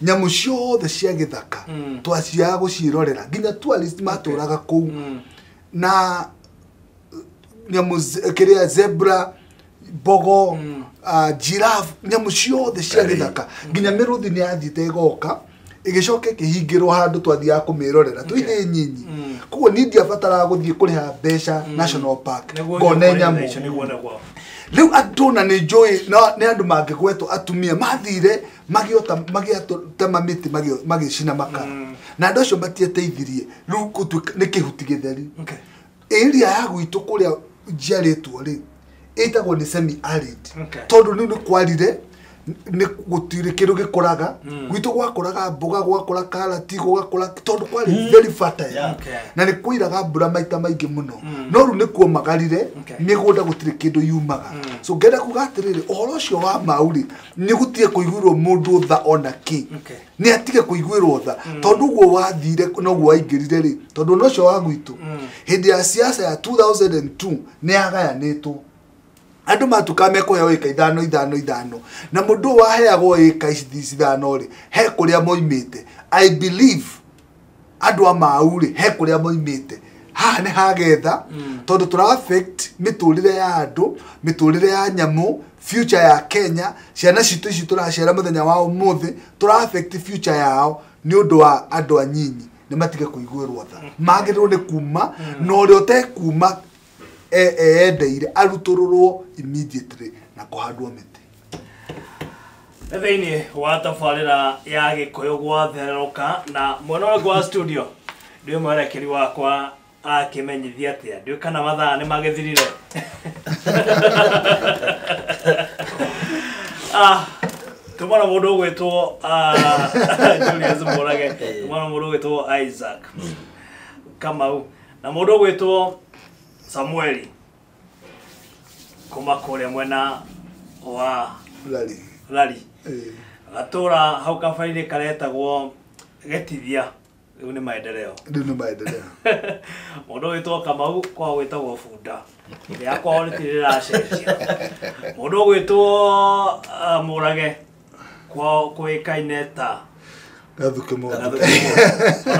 nyamũ ciothe cia gĩthaka twaciaga gũciĩrorera nginya tourist matũraga kũu. Na nyamũ kĩrĩa zebra, mbogo, giraffe, nyamũ ciothe cia gĩthaka nginya mĩrũthi nĩ yathiĩte ĩgoka ĩgĩcoka ĩkĩhingĩrwo handũ twathiaga kũmĩrorera twĩ nyinyi. Koguo niĩ ndiabataraga gũthiĩ kũrĩha mbeca National Park ngone nyamũ. Rĩu andũ na nĩ njũĩ nĩ andũ mangĩgwetwo atumia mathire magĩotema mĩtĩ magĩcina makara na andũ acio matieteithirie. Rĩu nĩ kĩhuti gĩtheri. Area ya gwitũ kũrĩa njiarĩtwo rĩ ĩtagwo nĩ semi arid tondũ rĩu nĩ kwarire nĩ gũtirĩ kĩndũ gĩkũraga. Gwitũ gwakũraga mboga, gwakũra karati, gwakũra tondũ kwarĩ very fertile na nĩ kũiraga mbura maita maingĩ mũno. No rĩu nĩ kuomagarire mĩgũnda gũtirĩ kĩndũ yumaga. So ngenda kuga atĩrĩrĩ, ũhoro ũcio wa mau rĩ nĩ gũtige kũiguĩrwo mũndũ tha ona kĩ. Nĩ atige kũiguĩrwo tha tondũ ũguo wathire noguo waingĩrire rĩ, tondũ ona ũcio wa gwitũ hĩndĩ ya siasa ya 2002 nĩ yagayanĩtwo. Andũ matuka mekũheo ĩka 5 5 5 na mũndũ waheagwo ĩka ici 5 rĩ he kũrĩa moimĩte. I believe andũ a mau rĩ he kũrĩa moimĩte. Haha nĩ hagetha tondũ tũra affect mĩtũrĩre ya andũ, mĩtũrĩre ya nyamũ, future ya Kenya. Ciana citũ ici tũraciara mũthenya wa ũmũthĩ tũra affect future yao nĩ ũndũ wa andũ anyinyi. Nĩ matige kũiguĩrwo tha. Magĩrĩirwo nĩ kuma na ũrĩa ũtekuma endeire arutũrũrwo immediately na kũhandwo mĩtĩ. Thĩinĩ wa tabarĩra ya Gĩkũyũ gwatherũka na mwena ũrĩa wa studio ndĩ mwerekeri wakwa akĩmenyithia atĩa ndiũĩ kana mathaa nĩ magĩthirire. Tumana mũndũ ũgwĩtwo Julius Mũrage, tumana mũndũ ũgwĩtwo Isaac Kamau na mũndũ ũgwĩtwo Samueli kuma kũrĩa mwena wa Lari. Gatũra hau kabere-inĩ karetagwo Gĩtithia. Rĩu nĩ maendeleo. Rĩu nĩ maendeleo. Mũndũ ũgwĩtwo Kamau kwao gwĩtagwo Bunda. Rĩa kwao rĩtirĩ rĩracenjia. Mũndũ ũgwĩtwo Mũrage kwao kũĩkaine ta Gathuke Mũndũ. Ona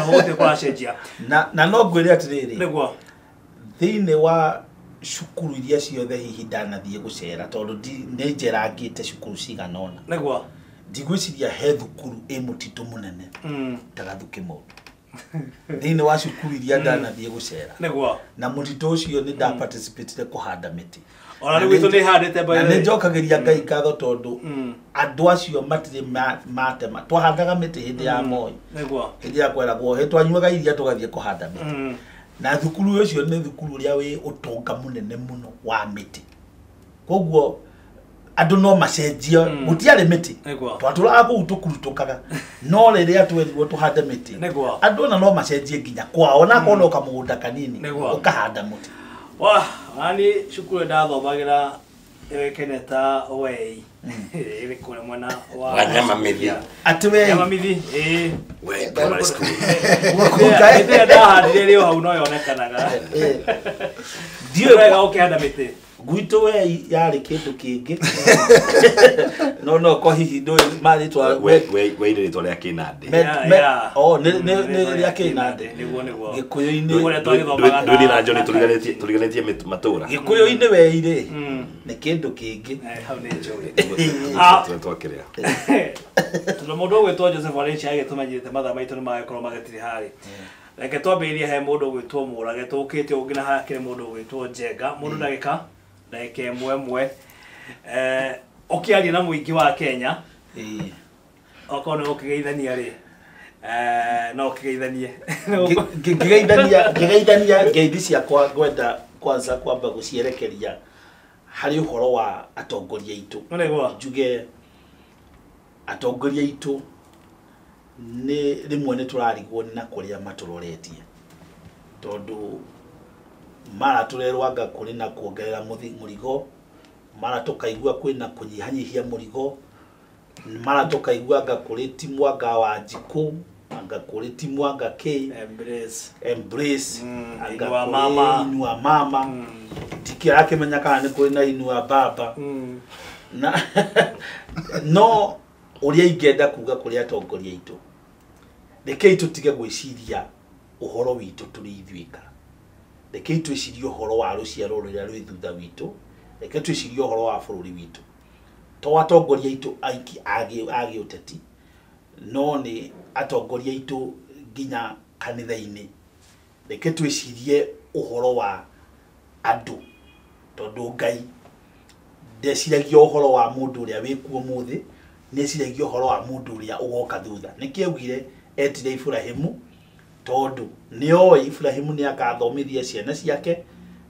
gũtirĩ kũracenjia. Na no ngwĩre atĩrĩrĩ. Nĩguo. Thĩinĩ wa cukuru iria ciothe hihi ndanathiĩ gũcera tondũ nĩ njerangĩte cukuru cigana ũna. Nĩguo. Ndigwĩciria he thukuru ĩ mũtitũ mũnene ta Gathuke Mũndũ. Thĩinĩ wa cukuru iria ndanathiĩ gũcera. Nĩguo. Na mũtitũ ũcio nĩ ndaparticipatire kũhanda mĩtĩ. Ona rĩu gwitũ nĩ handĩte by the way. Na nĩ njokagĩria Ngai ngatho tondũ andũ acio matirĩ matema. Twahandaga mĩtĩ hĩndĩ ya Moi. Nĩguo. Hĩndĩ ya kweragwo twanyuaga iria tũgathiĩ kũhanda mĩtĩ. Na thukuru ũcio nĩ thukuru ũrĩa wĩ ũtonga mũnene mũno wa mĩtĩ. Koguo andũ no macenjie gũtiarĩ mĩtĩ. Twatũraga kũu tũkurutũkaga. No rĩrĩa twerirwo tũhande mĩtĩ. Andũ ona no macenjie nginya kwao na akorwo no kamũgũnda kanini ũkahanda mũtĩ. Wah, ani cukuru ndathomagĩra ĩũĩkaine ta Wei. Ĩrĩ kũrĩa mwena wa Nyamamithi. Atĩ Wei. Nyamamithi, ĩĩ. Wei primary school. Mĩtĩ ĩrĩa ndahandire ĩrĩ o hau no yonekanaga. Ndiũĩ wega ũkĩhanda mĩtĩ. Gwitũ we yarĩ kĩndũ kĩngĩ. No ko hihi ndũĩ marĩtwa we rĩtwa rĩa kĩnandĩ. Oh, nĩ rĩa kĩnandĩ. Nĩguo nĩguo. Gĩkũyũ-inĩ ndũĩ na John tũriganĩtie matũra. Gĩkũyũ-inĩ we irĩ nĩ kĩndũ kĩngĩ. Hau nĩ njũĩ. Twakĩrĩa. Tondũ mũndũ ũgwĩtwo Joseph Arĩci agĩtũmenyithĩte mathaa maitũ nĩ magĩkorwo magĩtirĩ harĩ. Reke twambĩrĩrie he mũndũ ũgwĩtwo Mũrage tũkĩte ũngĩ na hakĩrĩ mũndũ ũgwĩtwo Njenga. Mũndũ ndagĩka ĩmwe ũkĩaria na mũingĩ wa Kenya. Okorwo nĩ ũkĩgeithania rĩ no ũkĩgeithanie. Ngĩgeithania ngeithi ciakwa ngwenda kwanza kwamba gũcierekeria harĩ ũhoro wa atongoria aitũ. Njuge atongoria aitũ nĩ rĩmwe nĩ tũrarigwo na kũrĩa matũroretie tondũ mara tũrerwo anga kũrĩ na kuongerera mũrigo, mara tũkaigua kwĩna kũnyihanyihia mũrigo, mara tũkaigua anga kũrĩ ti mwanga wa njikũ, anga kũrĩ ti mwanga kĩ embrace, anga Inua mama, inua mama, ndikĩrakĩmenya kana nĩ kũrĩ na inua baba. Na no ũrĩa ingĩenda kuga kũrĩ atongoria aitũ, rekei tũtige gwĩciria ũhoro witũ tũrĩ ithuĩka. Rekei twĩcirie ũhoro wa rũciaro rũrĩa rwĩ thutha witũ, reke twĩcirie ũhoro wa bũrũri witũ. To atongoria aitũ aiki a gĩũteti, no nĩ atongoria aitũ nginya kanitha-inĩ. Reke twĩcirie ũhoro wa andũ, tondũ Ngai ndeciragia ũhoro wa mũndũ ũrĩa wĩkuo ũmũthĩ, nĩeciragia ũhoro wa mũndũ ũrĩa ũgoka thutha. Nĩkĩo augire etire Iburahĩmu, tondũ nĩoĩ Iburahĩmu nĩakathomithia ciana ciake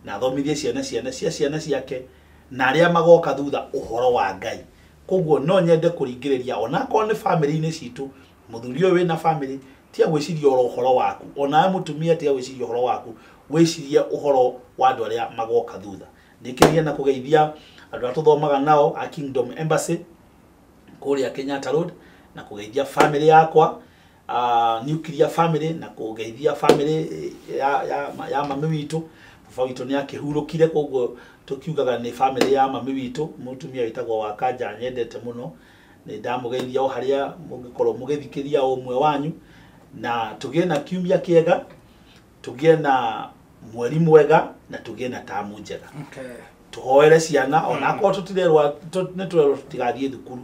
na athomithie ciana cia ciana ciake na arĩa magoka thutha ũhoro wa Ngai. Koguo no nyende kũringĩrĩria onakorwo nĩ famĩlĩ-inĩ citũ, mũthuri ũyũ wĩna famĩlĩ tiga gwĩciria oro ũhoro waku, onawe mũtumia tiga gwĩciria ũhoro waku, wĩcirie ũhoro wa andũ arĩa magoka thutha. Ndĩkĩrie na kũgeithia andũ arĩa tũthomaga nao a Kingdom Embassy kũrĩa Kenyatta Road, na kũgeithia famĩlĩ yakwa, nuclear family, na kũgeithia famĩlĩ ya mami witũ. Baba witũ nĩ akĩhurũkire, koguo tũkiugaga nĩ famĩlĩ ya mami witũ, mũtumia wĩtagwo wa Kanja nyendete mũno. Nĩ ndamũgeithia o harĩa mũngĩkorwo mũgĩthikĩria o ũmwe wanyu, na tũgĩe na kiumia kĩega, tũgĩe na mweri mwega, na tũgĩe na tamu njega. Tũhoere ciana onakorwo tũtirerwo nĩ tũrerwo tũtigathiĩ thukuru,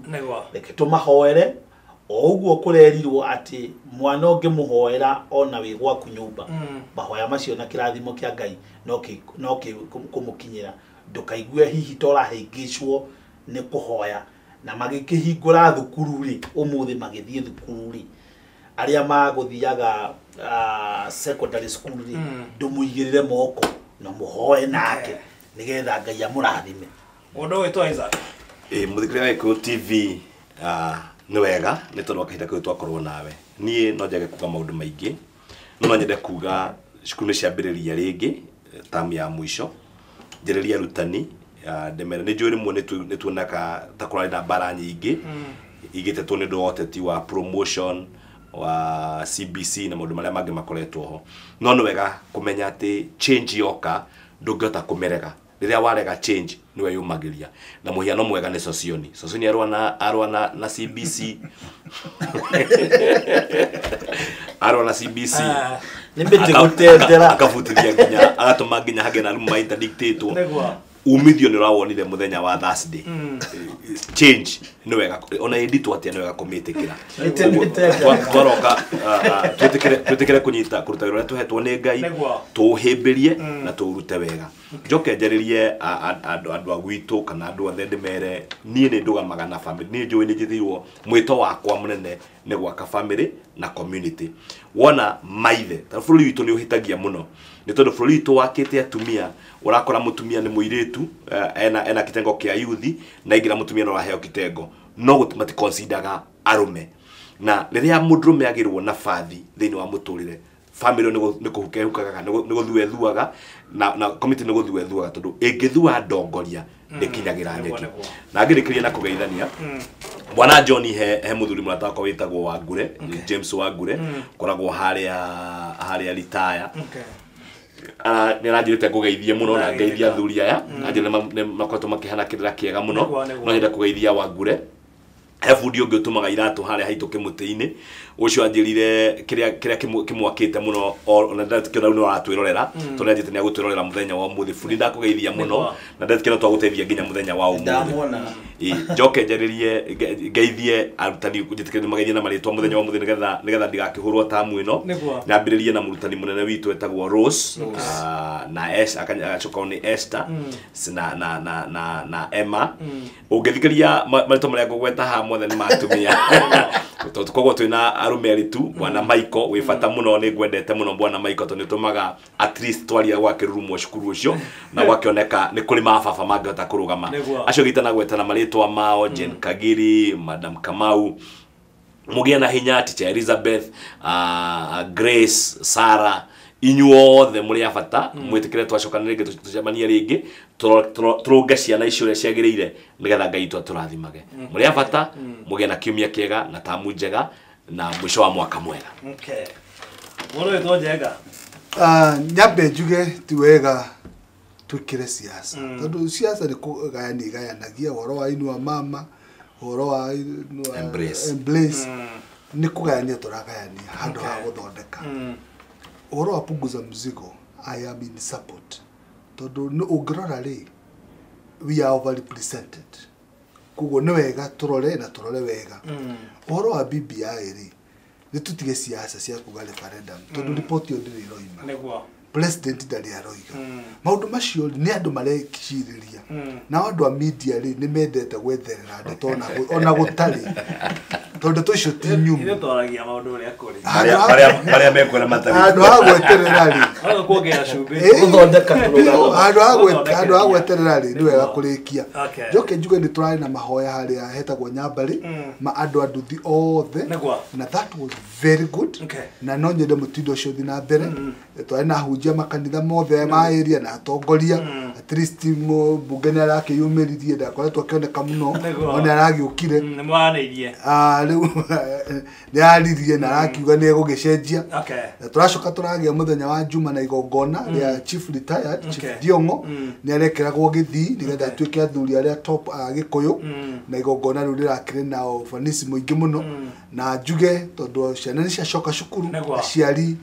reke tũmahoere o ũguo kũrerirwo atĩ mwana ũngĩmũhoera ona wĩ gwaku nyũmba, mahoya macio na kĩrathimo kĩa Ngai no kũmũkinyĩra. Ndũkaigue hihi ta ũrahĩngĩcwo nĩ kũhoya. Na magĩkĩhingũra thukuru rĩ, ũmũthĩ magĩthiĩ thukuru rĩ, arĩa magũthiaga secondary school rĩ, ndũmũigĩrĩre moko na mũhoe nake nĩgetha Ngai amũrathime. Mũndũ ũgwĩtwo Isaac. Mũthikĩrĩria wa Gĩkũyũ TV, nĩ wega nĩ tondũ wa kahinda kau twakorwo nawe. Niĩ no njage kuga maũndũ maingĩ, no nyende kuga cukuru nĩ ciambĩrĩria rĩngĩ tamu ya mũico. Njarĩrie arutani, ndĩmere nĩ njũĩ rĩmwe nĩ tuonaga ta kũrarĩ na mbara nyingĩ igĩtetwo nĩ ũndũ wa ũteti wa promotion wa CBC na maũndũ marĩa mangĩ makoretwo ho. No nĩ wega kũmenya atĩ change yoka ndũngĩhota kũmĩrega. Rĩrĩa warega change nĩwe yũmagĩria. Na mũhiano mwega nĩ Sosioni. Sosioni arũa na CBC. Arũa na CBC. Nĩ mĩtĩ gũtendera. Akabutithia nginya, agatũma nginya hagĩe na arimũ ma-interdictĩtwo. Umithio nĩ ũrawonire mũthenya wa Thursday. Change nĩ wega, ona ĩnditwo atĩa nĩ wega kũmĩtĩkĩra. Twaroka twĩtĩkĩre kũnyita kũruta wĩra ũrĩa tũhetwo nĩ Ngai, tũũhĩmbĩrie na tũũrute wega. Njoke njarĩrie andũ a gwitũ kana andũ othe ndĩmere niĩ nĩ ndũgamaga na family. Niĩ njũĩ nĩ njĩthĩirwo mwĩto wakwa mũnene nĩ gwaka family na community. Wona maithe, ta bũrũri witũ nĩ ũhĩtagia mũno. Nĩ tondũ bũrũri witũ wakĩte atumia, ũrakora mũtumia nĩ mũirĩtu, ena kitengo kĩa youth, na ingĩra mũtumia no araheo kitengo. No maticonsideraga arũme. Na rĩrĩa mũndũrũme agĩrwo nabathi thĩinĩ wa mũtũrĩre, family nĩ kũhukehukaga, nĩ gũthuethuaga, na community nĩ gũthuethuaga, tondũ ĩngĩthua ndongoria ndĩkinyagĩra nyeki. Na ngĩrĩkĩria na kũgeithania Bwana John he mũthuri mũrata wakwa wĩtagwo Wangure, James Wangure, koragwo harĩa retire. Nĩ aranjĩrĩte ngũgeithie mũno na ngeithia athuri aya. Anjĩrĩte makoretwo makĩhana kĩrĩra kĩega mũno. No nyende kũgeithia Wangure. He bundi ũngĩ ũtũmaga iratũ harĩa haitũ kĩmũtĩ-inĩ ũcio anjĩrire kĩrĩa kĩmwakĩte mũno ona ndakĩona rĩu nĩ aratwĩrorera tondũ nĩanjĩte nĩ agũtwĩrorera mũthenya wa ũmũthĩ. Bundi ndakũgeithia mũno na ndakĩona twagũteithia nginya mũthenya wa ũmũthĩ. Njoke njarĩrie ngeithie arutani njĩtĩkĩre nĩmageithie na marĩtwa mũthenya wa ũmũthĩ nĩgetha ndigakĩhũrwo tamu ĩno. Nyambĩrĩrie na mũrutani mũnene witũ etagwo Rose na agacoka nĩ Esther na Emma. Ũngĩthikĩria marĩtwa marĩa ngũgweta haha mothe nĩ matumia. Tondũ koguo twĩna arũme erĩ tu, bwana Michael wĩ bata mũno, nĩ ngwendete mũno bwana Michael tondũ nĩ ũtũmaga at least twaria gwakĩrurumwo cukuru ũcio na gwakĩoneka nĩ kũrĩ mababa mangĩhota kũrũgama. Acio gĩtanagweta na marĩtwa mao, Jane Kagiri, Madam Kamau, mũgĩe na hinya, Teacher Elizabeth, Grace, Sarah, inyuothe mũrĩ a bata. Mwĩtĩkĩre twacokanĩre rĩngĩ tũcemanie rĩngĩ tũrũnge ciana icio ũrĩa ciagĩrĩire nĩgetha Ngai witũ atũrathimage. Mũrĩ a bata, mũgĩe na kiumia kĩega na tamu njega na mũico wa mwaka mwega. Okay. Mũndũ wĩtwo Njenga. Nyambe njuge ti wega twĩkĩre siasa tondũ siasa nĩ kũgayania igayanagia ũhoro wa Inua Mama, ũhoro wa Embrace nĩ kũgayania tũragayania handũ ha gũthondeka. Ũhoro wa punguza mzigo, I am in support tondũ ũngĩrora rĩ, we are overrepresented, koguo nĩ wega tũrore na tũrore wega. Ũhoro wa BBI rĩ, nĩ tũtige siasa cia kuga referendum tondũ riboti ĩyo ndĩrĩ ĩroima, president ndarĩ aroiga. Maũndũ macio nĩ andũ marecirĩria, nao andũ a media rĩ nĩ mendete gwetherera ndeto ona gũtarĩ tondũ ndeto icio ti nyumu. Ithuĩ twaragia maũndũ ũrĩa kũrĩ. Marĩa mekwĩra matarĩ. Handũ ha gweterera rĩ, kuongerera cumbĩ, gũthondeka tũrũgano. Handũ ha gweterera rĩ, nĩ wega kũrĩkia. Njoke njuge nĩ tũrarĩ na mahoya harĩa hetagwo Nyambarĩ ma andũ a nduthi othe, na that was very good. Na no nyende mũtindo ũcio ũthiĩ na mbere. Twarĩ na ahunjia makanitha mothe ma area na atongoria, at least mbunge nĩ arakĩyumĩririe, ndakoretwo akĩoneka mũno, no nĩ aragĩũkire. Nĩ Rĩu nĩ aririe na arakiuga nĩ egũgĩcenjia. Na tũracoka tũragĩa mũthenya wa Juma na igongona rĩa Chief retired Chief Thiong'o, nĩ arekeragwo gĩthii nĩgetha atuĩke athuri arĩa top a Gĩkũyũ, na igongona rĩu rĩrakĩrĩ na ũfanisi mũingĩ mũno. Na njuge tondũ ciana nĩ ciacoka cukuru, aciari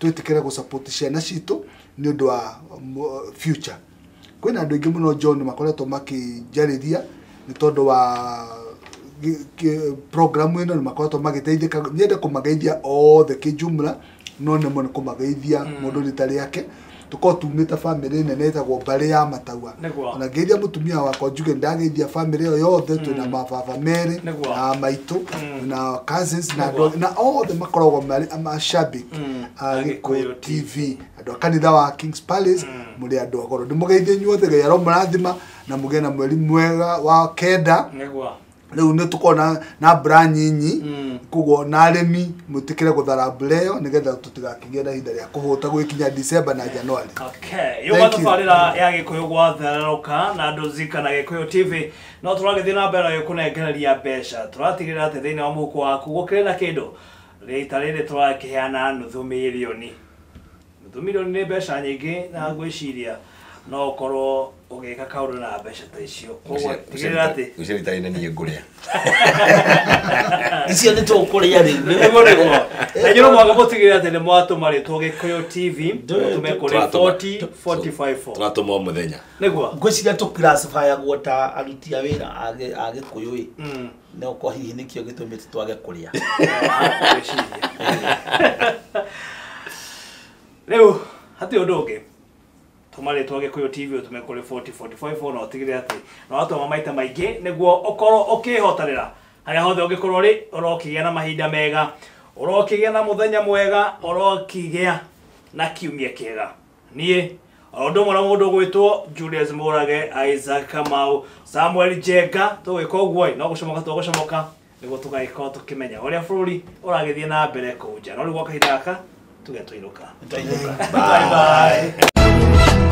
twĩtĩkĩre gũsupport ciana citũ nĩ ũndũ wa future. Kwĩna andũ aingĩ mũno John makoretwo makĩnjarĩria nĩ tondũ wa programu ĩno, nĩ makoretwo magĩteithĩka. Nyende kũmageithia othe kĩjumla, no nĩ mũno kũmageithia mũndũ rita rĩake. Tũkorwo tumĩte bamĩrĩ nene ĩtagwo mbarĩ ya Mataua. Ona ngeithia mũtumia wakwa njuge ndageithia bamĩrĩ ĩyo yothe, twĩna mababa merĩ na maitũ na cousins na andũ na othe makoragwo marĩ mashabiki a Gĩkũyũ TV, andũ a kanitha wa Kings Palace, mũrĩ andũ a goro. Ndĩmũgeithie inyuothe, Ngai aromũrathima na mũgĩe na mweri mwega wa kenda. Rĩu nĩ tũkorwo na mbura nyinyi, koguo na arĩmi mwĩtĩkĩre gũthara mbura ĩyo nĩgetha tũtigakĩgĩe na ihinda rĩa kũhũta gũgĩkinya December na January. Okay, yuma tabarĩra ya Gĩkũyũ gwatherũka na andũ Zika na Gĩkũyũ TV no tũragĩthiĩ na mbere na gũkũnengereria mbeca. Tũratigĩrĩra atĩ thĩinĩ wa mũhuko waku gũkĩrĩ na kĩndũ. Rita rĩrĩ tũrakĩheana nuthu mirioni. Nuthu mirioni nĩ mbeca nyingĩ na ngwĩciria no ũkorwo ũgĩka kaũndũ na mbeca ta icio. Koguo tigĩrĩra atĩ ũcio rita rĩrĩ niĩ ngũrĩa. Icio nĩ tũkũrĩa rĩu. Nĩguo nĩguo. Na inyuĩ no mũhaka mũtigĩrĩre atĩ nĩ mwatũma rĩtwa Gĩkũyũ TV mũtũme kũrĩ 40 45 4. Tũratũma o mũthenya. Nĩguo. Ngwĩciria tũclassifyagwo ta aruti a wĩra a Gĩkũyũ ĩ. No kwa hihi nĩkĩo gĩtũmĩte twage kũrĩa. Rĩu hatirĩ ũndũ ũngĩ. Tũma rĩtwa Gĩkũyũ TV ũtũme kũrĩ 40 45 4 na ũtigĩrĩre atĩ no watũma maita maingĩ nĩguo ũkorwo ũkĩhotanĩra harĩa hothe ũngĩkorwo ũrĩ, ũrokĩgĩa na mahinda mega, ũrokĩgĩa na mũthenya mwega, ũrokĩgĩa na kiumia kĩega. Niĩ o ũndũ ũmwe na mũndũ ũgwĩtwo Julius Mũrage, Isaac Kamau, Samuel Njenga, tũgwĩka ũguo no gũcomoka tũgũcomoka nĩguo tũgagĩkorwo tũkĩmenya ũrĩa bũrũri ũragĩthiĩ na mbere kũu nja. No rĩu gwa kahinda gaka tuge tũinũka. Tũinũka. Bye bye.